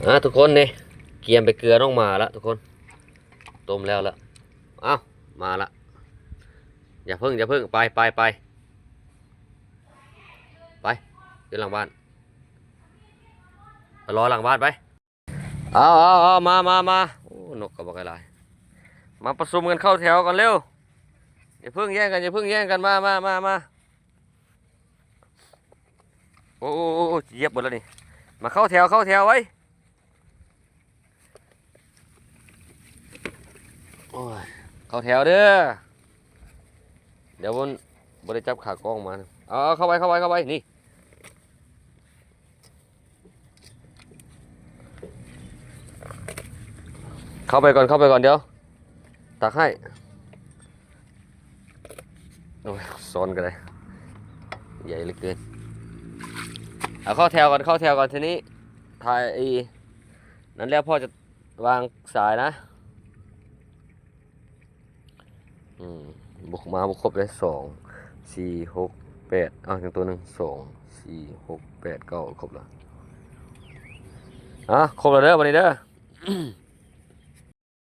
ອ່າ ທຸກຄົນນີ້ ກຽມໄປເກືອນ້ອງໝາລະທຸກຄົນ ຕົ້ມແລ້ວລະ. ອ້າວ ມາລະ ຢ່າເພິ່ງ ຢ່າເພິ່ງ ໄປ ໄປ ໄປ ໄປ ຢູ່ຫຼັງບ້ານ ໄປລໍຫຼັງບ້ານໄປ. ເອົາ ເອົາ ເອົາ ມາ ມາ ມາ. ໂອ້ ນົກກໍບໍ່ຄ່ອຍຫຼາຍ. ມາປະຊຸມກັນເຂົ້າແຖວກ່ອນເລັວ. ຢ່າເພິ່ງແຍ່ງກັນ ຢ່າເພິ່ງແຍ່ງກັນ. ມາ ມາ ມາ ມາ. ໂອ້ ໂອ້ ໂອ້ ໂອ້ ຢຽບເບິດແລ້ວນີ້. ມາເຂົ້າແຖວ ເຂົ້າແຖວໄວ້. ໂອ້ຍ ເຂົ້າແຖວເດີ. ດຽວມັນບໍ່ໄດ້ຈັບຂາກ້ອງມາ. ເອົາ ເຂົ້າໄປ ເຂົ້າໄປ ເຂົ້າໄປ ນີ້. ເຂົ້າໄປກ່ອນ ເຂົ້າໄປກ່ອນ ດຽວຕັກໃຫ້. ໂອ້ຍ ຊ້ອນກໍໄດ້ ໃຫຍ່ເຫຼືອເກີນ. ເອົາ ເຂົ້າແຖວກ່ອນ ເຂົ້າແຖວກ່ອນ. ທີນີ້ຖ່າຍອີ່ນັ້ນແລ້ວ ພໍ່ຈະວາງສາຍນະ. ອືມ ບໍ່ ມາບໍ່ຄົບເລີຍ. ສອງ ສີ່ ຫົກ ແປດ ເອົາ ຍັງໂຕໜຶ່ງ. ສອງ ສີ່ ຫົກ ແປດ ເກົ້າ ຄົບແລ້ວ. ອ່າ ຄົບແລ້ວເດີ ບັດນີ້ເດີ.